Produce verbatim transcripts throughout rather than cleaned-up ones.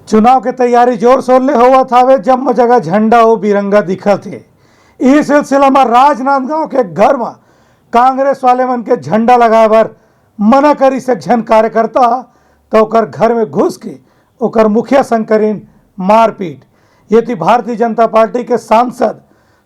चुनाव के तैयारी जोर शोर ले होवत हावे, जम्मो जगह झंडा अउ बिरंगा दिखत हे। इही सिलसिला म राजनांदगांव के घर म कांग्रेस वाले मन के झंडा लगाए बर मना करिस एक झन कार्यकर्ता, त ओकर घर में घुस के ओकर मुखिया संग करिन मारपीट। ये ती भारतीय जनता पार्टी के सांसद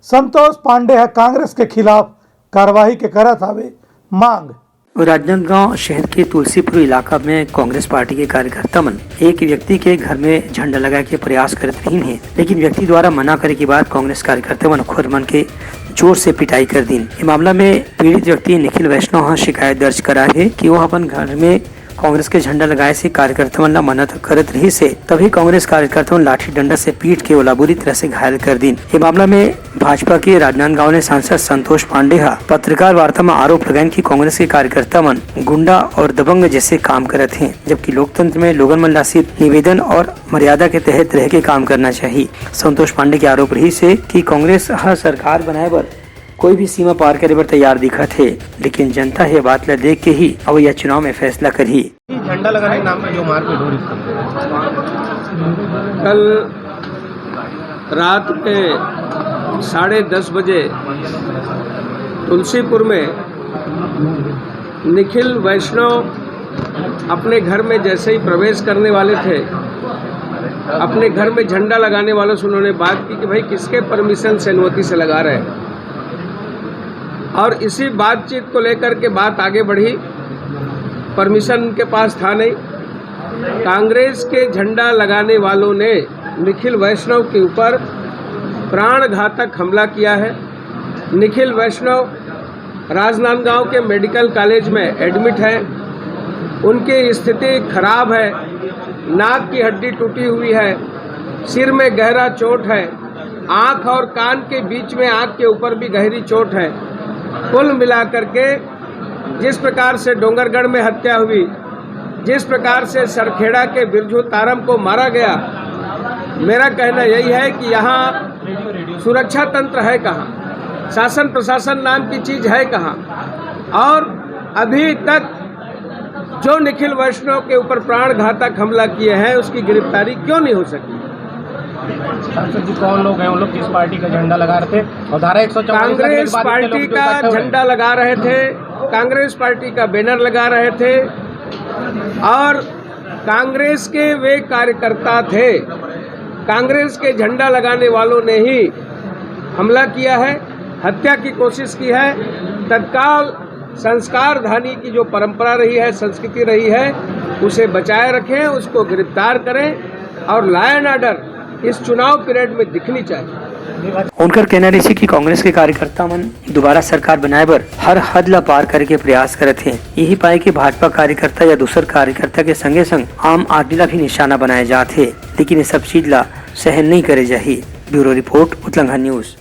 संतोष पांडे ह कांग्रेस के खिलाफ कार्रवाई के करत हावे मांग। राजनांदगांव शहर के तुलसीपुर इलाका में कांग्रेस पार्टी के कार्यकर्ता मन एक व्यक्ति के घर में झंडा लगाए के प्रयास करत रहिन हे, लेकिन व्यक्ति द्वारा मना करे के बाद कांग्रेस कार्यकर्ता मन खुद मन के जोर से पिटाई कर दीन। ये मामला में पीड़ित व्यक्ति निखिल वैष्णव ह शिकायत दर्ज कराए हे कि वो अपन घर में कांग्रेस के झंडा लगाए से कार्यकर्ता मन ला मना तो करत रहिस हे, तभी कांग्रेस कार्यकर्ता मन लाठी डंडा से पीट के ओला बुरी तरह से घायल कर दीन। ये मामला में भाजपा के राजनांदगांव ने सांसद संतोष पांडे ह पत्रकार वार्ता में आरोप लगाइन कि कांग्रेस के कार्यकर्ता मन गुंडा और दबंग जैसे काम करत हें, जबकि लोकतंत्र में लोगन मन ला सिर्फ निवेदन और मर्यादा के तहत रह के काम करना चाहिए। संतोष पांडे के आरोप रहिस हे कि कांग्रेस ह सरकार बनाए बर कोई भी सीमा पार करे बर तैयार दिखत हे, लेकिन जनता ये बात ला देख के ही अवइया चुनाव में फैसला करही। झंडा लगाने के नाम पे जो मारपीट हो रही है। कल रात में साढ़े दस बजे तुलसीपुर में निखिल वैष्णव अपने घर में जैसे ही प्रवेश करने वाले थे, अपने घर में झंडा लगाने वालों से उन्होंने बात की कि भाई, किसके परमिशन से, अनुमति से लगा रहे हैं। और इसी बातचीत को लेकर के बात आगे बढ़ी। परमिशन उनके पास था नहीं। कांग्रेस के झंडा लगाने वालों ने निखिल वैष्णव के ऊपर प्राण घातक हमला किया है। निखिल वैष्णव राजनांदगांव के मेडिकल कॉलेज में एडमिट है। उनकी स्थिति खराब है। नाक की हड्डी टूटी हुई है, सिर में गहरा चोट है, आंख और कान के बीच में, आंख के ऊपर भी गहरी चोट है। कुल मिलाकर के जिस प्रकार से डोंगरगढ़ में हत्या हुई, जिस प्रकार से सरखेड़ा के बिरजू तारम को मारा गया, मेरा कहना यही है कि यहाँ सुरक्षा तंत्र है कहाँ, शासन प्रशासन नाम की चीज है कहाँ, और अभी तक जो निखिल वैष्णव के ऊपर प्राण घातक हमला किए हैं, उसकी गिरफ्तारी क्यों नहीं हो सकी? सांसद जी, कौन लोग हैं उन लोग, किस पार्टी का झंडा लगा रहे थे और धारा एक सौ चवालीस लगने के कांग्रेस बाद इतने लोग पार्टी जो का इकट्ठे हुए? झंडा लगा रहे थे, कांग्रेस पार्टी का बैनर लगा रहे थे और कांग्रेस के वे कार्यकर्ता थे। कांग्रेस के झंडा लगाने वालों ने ही हमला किया है, हत्या की कोशिश की है। तत्काल संस्कार धानी की जो परंपरा रही है, संस्कृति रही है, उसे बचाए रखें, उसको गिरफ्तार करें और लॉ एंड ऑर्डर इस चुनाव पीरियड में दिखनी चाहिए। उनकर कहना रहिस कि कांग्रेस के कार्यकर्ता मन दोबारा सरकार बनाए बर हर हद ला पार करे के प्रयास करत हें। यही पाए कि भाजपा कार्यकर्ता या दूसर कार्यकर्ता के संगे संग आम आदमी ला भी निशाना बनाए जात हे, लेकिन ये सब चीज ला सहन नहीं करे जाही। Bureau report, Utlanga news.